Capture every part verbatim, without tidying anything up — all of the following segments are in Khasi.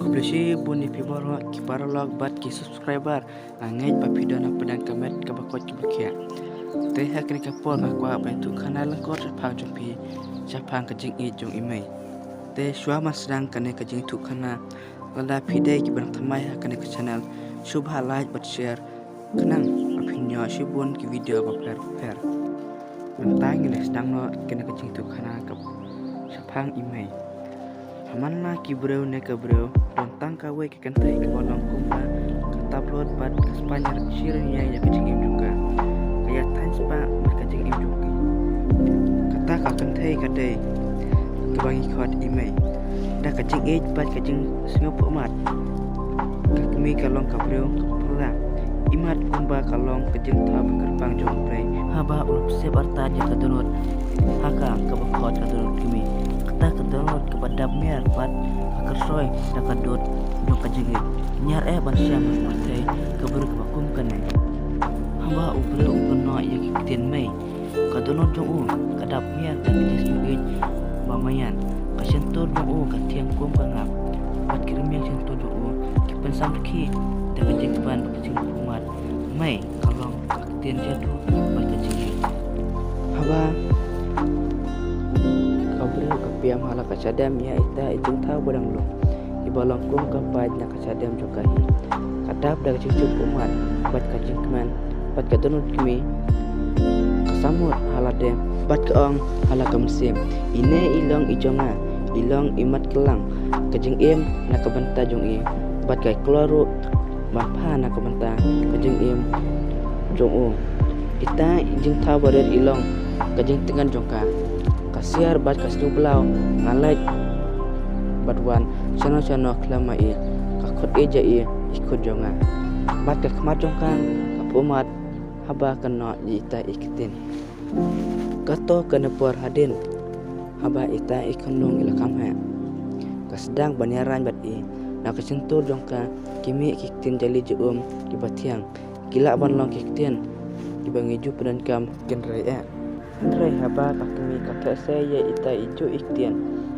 Khublei shibun ïa phi baroh ki paralok bad ki subscriber. Nga ngeit ba phi don ha pdeng ka met kaba koit kaba khiah. Te ha kane ka por nga kwah ban ïathuh khana lyngkot shaphang jong phi, shaphang ka jingïeit jong i mei. Te shuwa ban sdang kane ka jingïathuh khana, lada phi dei kiba dang thymmai ha kane ka channel, sngewbha like bad share, khnang ba phin ïoh shibun ki video bapher bapher. Mynta ngin ïa sdang noh kane ka jingïathuh khana ka shaphang i mei. Ha man la ki briew ne ka briew, don tang kawei ka kynthei kaba long kumba ka tablut bad ka spah shi rynïeng ïa ka jingim jong ka. Ka ïa thaiñ spah bad ka jingim jong ki. Kata ka kynthei ka dei kaba ngi khot i mei. Da ka jingïeit bad ka jingsngewphuhmat, ka kmie ka long ka briew kaba phylla. Imat kumba ka long ka jingthaw ba kyrpang jong U Blei. Haba u la pynsep artat ïa ka dohnud ha ka kaba khot ka dohnud kmie, kata ka dohnud kaba dap miar bad ka kyrsoi da ka dud jong ka jingïeit. Ñiar eh ban shem ha ka pyrthei ka briew kaba kum kane. Haba u briew u kynnoh ïa ki ktien mei, ka dohnud jong u ka dap miar bad ka jingsngewbha ba maïan. Ka shyntur jong u ka thiang kum ka ngap, bad ki rmiang shyntur jong u ki pynsamrkhie da ka jingkmen bad ka jingphuhmat. Mei ka long ka ktien jadu bad ka jingïeit. Haba ka briew ka pyrshang ha la ka shadem ïa ita i jingthaw ba dang long, iba long kum ka paid na ka shadem jong ka hi. Ka dap da ka jingsngewphuhmat bad ka jingkmen bad ka dohnud kmie. Ka samut ha lade bad ka ong ha la ka mynsiem, ine i long i jong nga, i long i mat kyllang ka jingim na ka bynta jong i, bad ka kloi ruh ban pha na ka bynta ka jingim jong u. Ita i jingthaw barit i long ka jingtngen jong ka. Ka siar bad ka sngewblaw, nga leit bad wan shano shano khlem ma i. Ka khot ïeit ïa i, i khun jong nga. Bad ka khmat jong ka ka phuhmat haba kynnoh ïa ita i ktien. Kato kane por hadien, haba ita i khunlung i la kham heh, ka sdang ban ïaraiñ bad i. Na ka shyntur jong ka ki mih ki ktien jali jaum kiba thiang, ki lah ban long ki ktien kiba ngi ju pyndonkam hynrei eh. Hynrei haba ka kmie ka theh sei ïa ita i juh i ktien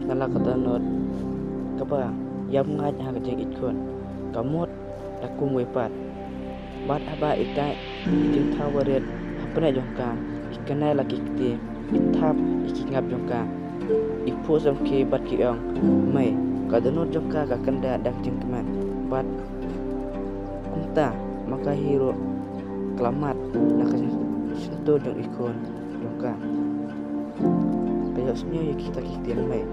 na la ka dohnud kaba ïap ngait ha ka jingïeit khun, ka mut da kumwei pat. Bad haba ita i jingthaw barit hapdeng jong ka i kynnoh la ki kti, i thap ïa ki ngap jong ka, i phuh samrkhie bad ki ong, mei, ka dohnud jong ka ka kynda da ka jingkmen. Bad kumta ma ka hi ruh ka la mad na ka shyntur jong i khun jong ka. Ka ïohsngew ïa kita ki ktien mei,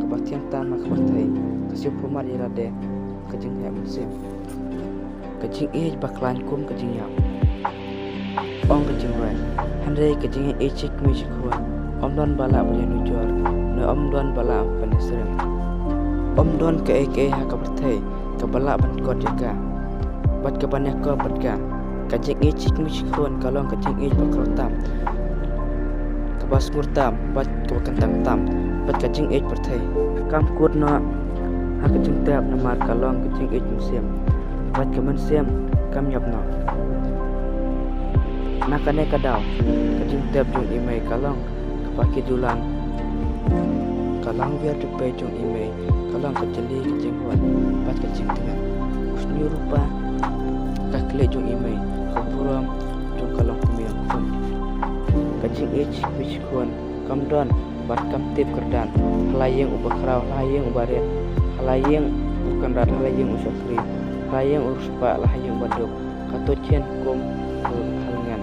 kaba thiang tam ha ka pyrthei, ka sngewphuhmat ïa lade, ka jingheh mynsiem, ka jingïeit ba khlaiñ kum ka jingïap. Ong ka jingrwai, hynrei ka jingïeit shi kmie shi khun ym don ba lah ban ïanujor, ne ym don ba lah ban ïasyriem. Ym don kaei kaei ha ka pyrthei kaba lah ban kot ïa ka bad kaban ïakop bad ka. Ka jingïeit shi kmie shi khun ka long ka jingïeit ba khraw tam, kaba sngur tam bad kaba kyntang tam bad ka jingïeit pyrthei. Kam kut noh ha ka jingtep namar ka long ka jingïeit mynsiem, bad ka mynsiem kam ïap noh. Na kane ka daw, ka jingtep jong i mei ka long kaba kijulang. Ka langwiar jong pei jong i mei ka long ka jali ka jinghun bad ka jingtngen. U shñiuh rupa ka khlieh jong i mei, ka burom jong ka longkmie longkpung. Ka jingïeit shi kmie shi khun kam don bad kam tip kyrdan ha la ïing uba khraw, ha la ïing uba rit, ha la ïing u kynrad, ha la ïing u shakri, ha la ïing u riewspah, ha la ïing uba duk. Ka tuid sien kum u halngan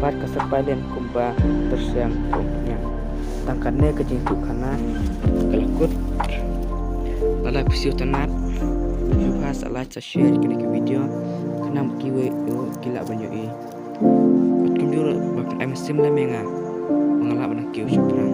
bad ka syrpai lin kumba tyrseng kum u pynïang. Tang kane ka jingïathuh khana ka la kut. Lada phi sngewtynnat, sngewbha sa like, sa share ïa kane ka video, khnang ba kiwei ruh ki lah ban ïohi. Bad kumjuh ruh ba phin ai mynsiem lem ïa nga ba nga lah ban kiew shaphrang.